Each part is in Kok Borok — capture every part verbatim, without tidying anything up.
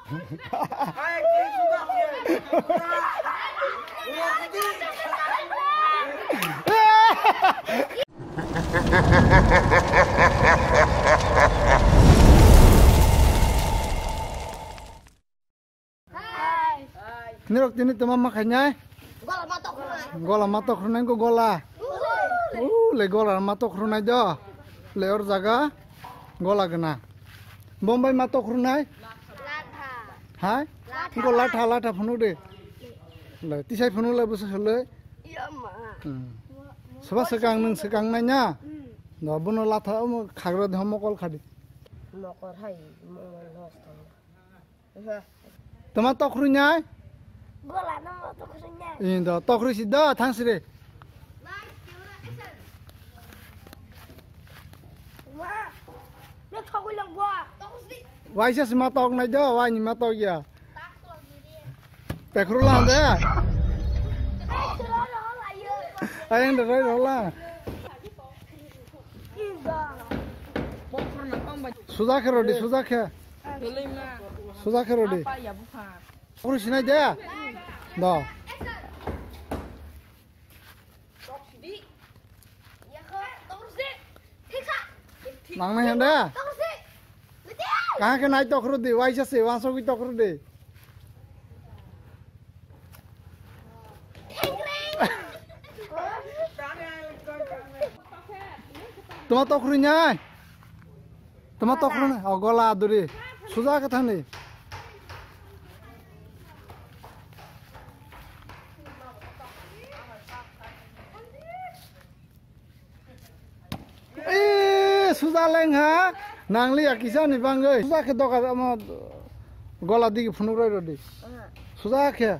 Nirok tini tuma ma khainai? Gola ma tok rwnai. Gola ma tok rwnai ko gola. Ule gola ma tok rwnai do. Le or jaga gola gana. Bombay ma tok rwnai? Latha. Hai? Latha. Ko latha latha phunu de. Le tisai phunu le busa le. Iya ma. Hmm. Soba sekang nung sekang nai nya. Hmm. No bono latha omo khagra de mokol khadi. Mokol hai mokol lost. Tama tokrui nai? Gola no tokrui nai. Indo tokrui si do thang sire. Wa, no thogui lang wa. Waisa si ma tok nai do, wai ni ma tok ya. Pekhru la de. Ayang de roi rola. Suja khe rodi, suja khe. Suja khe rodi. Kuru sinai de. Do. Nang nai hande. Kaha khe nai tokhru di, waisa se, wansogwi tokhru di. Tuma tokhru nai. Tuma tokhru nai. O gola duri. Suja khe thani. Eh, suja leng ha. Nangli ya kisa ni bangoi. Suja khe doka ama gola digi phunuk roi rodi. Suja khe.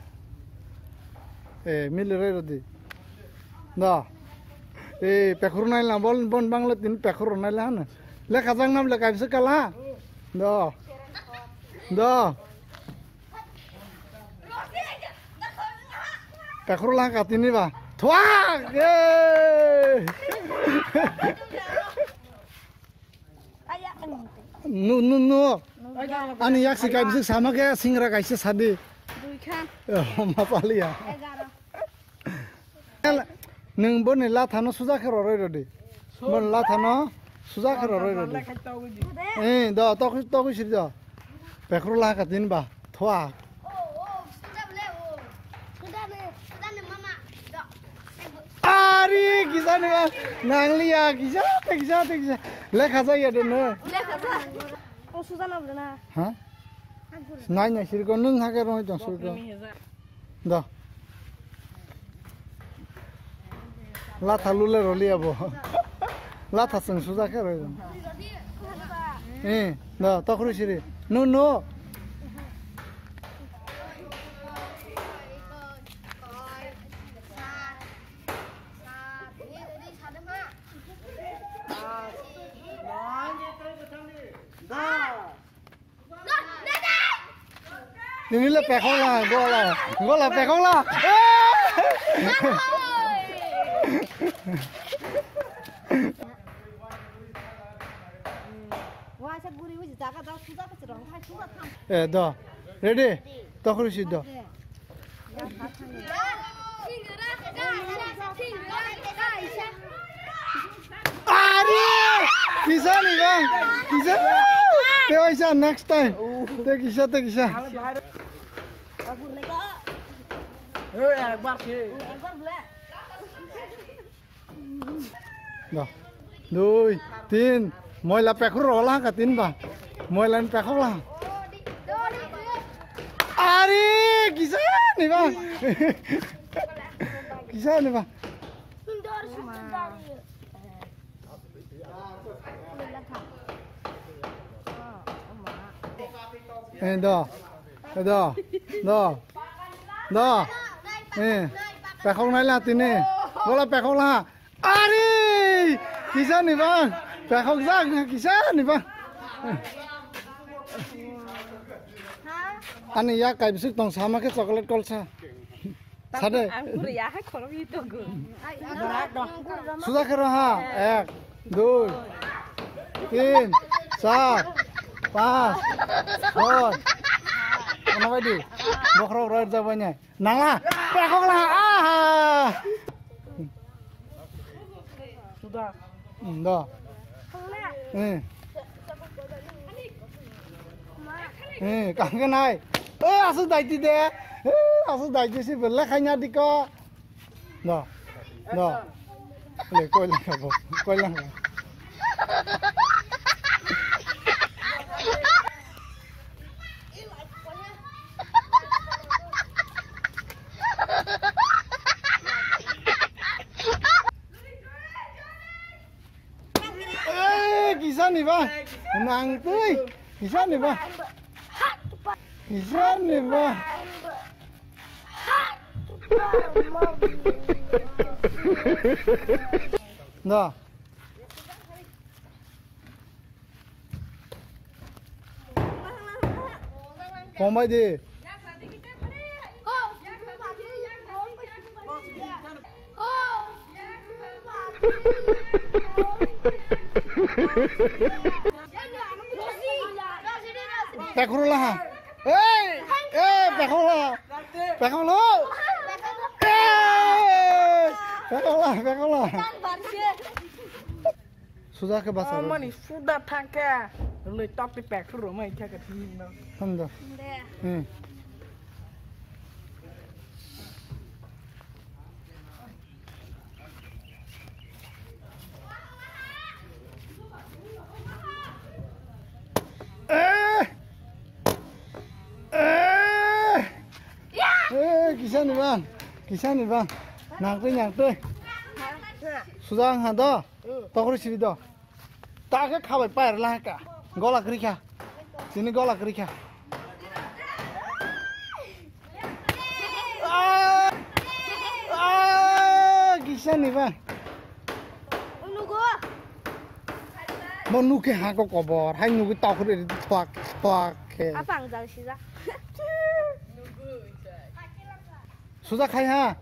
Eh, mili roi rodi. Da. Eh, pekhur nai la bon bon bangla tin pekhur nai la na. Le khajang nam le kaisa kala. Da. Da. Pekhru lang katini ba. Thuak! Ye! Nu, nu, nu. Ani yak si kai bisik sama khe singra kaisa sadi. Dui khan. Oh, ma paliya. Egarah. Nwng boni lathano suja khe roroi rodi. Boni lathano suja khe roroi rodi. Eh, do, tokwi, tokwi siri do. Pekhru laha ka tin ba. Thwa. Ari, kisa ni ba. Nangliya, kisa te, kisa te, kisa. Lekha jaya de no. Lekha ja. O suja na bole na. Ha? Nai, nai, siri ko, nwng ha khe roi tong siri ko. Do. Latha lule roliya bo. Latha chwng suja khe roi. Eh, do, tokhru siri. No, no. Nini le pekhok la, gola, gola pekhok la. Eh, do. Ready? Tokhru si do. Ari! Kisa ni bang? Kisa? Te waisa next time. Te kisa, te kisa. Da. Dui, tin. Moila pekhru rola ka tin ba. Moila ni pekhok la. Ari, kisa ni ba? Kisa ni ba? Eh, do. Eh, do. Do. Do. Eh, pekhok nai la tini. Bola pekhok la. Ari! Kisa ni bang? Pekhok jak na kisa ni bang? Ani yak kai bisik tong sama khe chocolate kolsa. Sade. Ang pura ya hai khorok itu gu. Suja khe rw ha. Ek, dui, tin, char, panch, choi, Di, bokhorok roi rwjak bai nai. Nangla, pekhok la, aha. Suda. Hmm, do. Eh. Eh, kangke nai. Eh, asu daiti de. Eh, asu daiti si bele khaina diko. Do. Do. Le, koilang ka bo. Koilang ka. Eh, kisa ni ba? Nang tui. Kisa ni ba? Kisa ni ba? No. Komai di. Pekhorok la ha. Ei, ei, pekhorok la. Pekhorok la. Ei, pekhorok la, pekhorok la. Suja khe basa. Oh, mani suda thangkhe. Loi tok te pek ro mai kha ka thini no. Hamda. De. Hmm. Eh! Eh! Eh, kisa ni bang. Kisa ni bang. Nangtwi, nangtwi. Suja ang ha do. Tokri siri do. Ta khe khabai pair la ka. Gola kri kha. Chini gola kri kha. Ah! Ah! Kisa ni ba. Unugo. Mo nuke ha ko kobor. Hai nuke tok ri tok tok khe. Apang jal sija. Suja khai ha.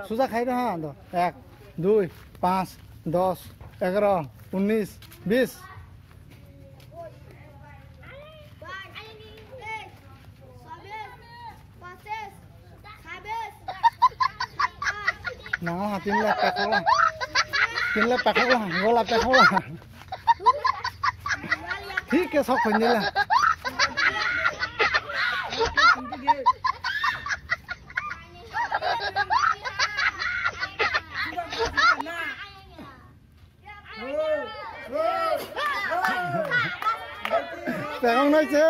Suja khai da ha do. Ek, dui, panch, dos, egaro, unis, bis. Nang ha tin la pekhok la. Tin la pekhok la, gola pekhok la. Thik khe sok phai nila. Pekhok nai se.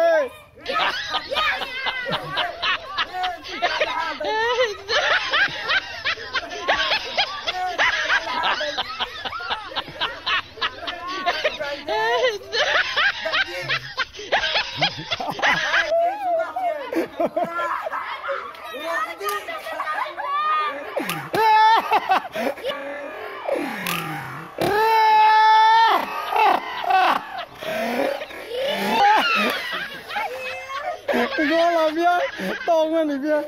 Gola biya, tongmani biya.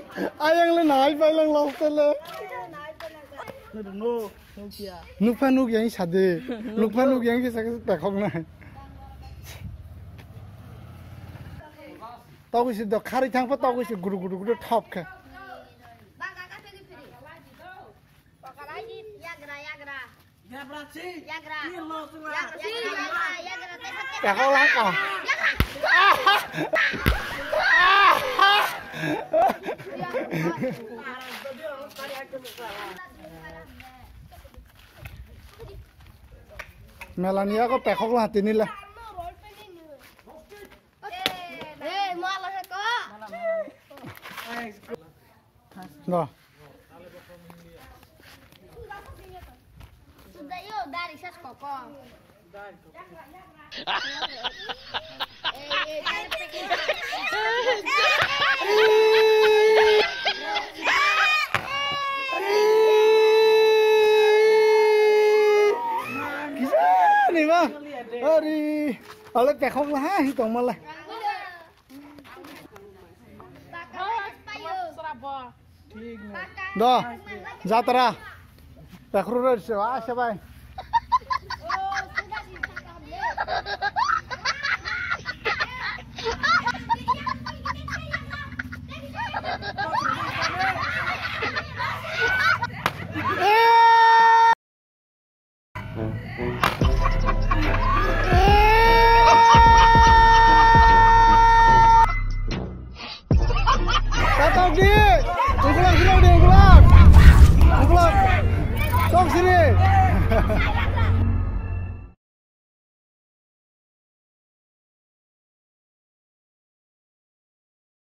Ayang le nai pai lang lok tele. Nukpha nuk yang sade. Nukpha nuk yang kisa kisa pekhok nai. Togwi se do khari thang pa togwi se guru guru guru thop khe. Yagra, yagra. Yagra. Yagra, yagra, yagra. Pekhok lang ka. Melania ko pekhok la tini la. Eh, mala ko. Go. Sudah yuk, dari ses kokong. Kisa ni ma? Ari, ale pekhok la ha hi tong mala. Do, jatra. Pekhru roi se wa se bai. Ungkulak, ungkulak di, ungkulak. Ungkulak. Tok sini.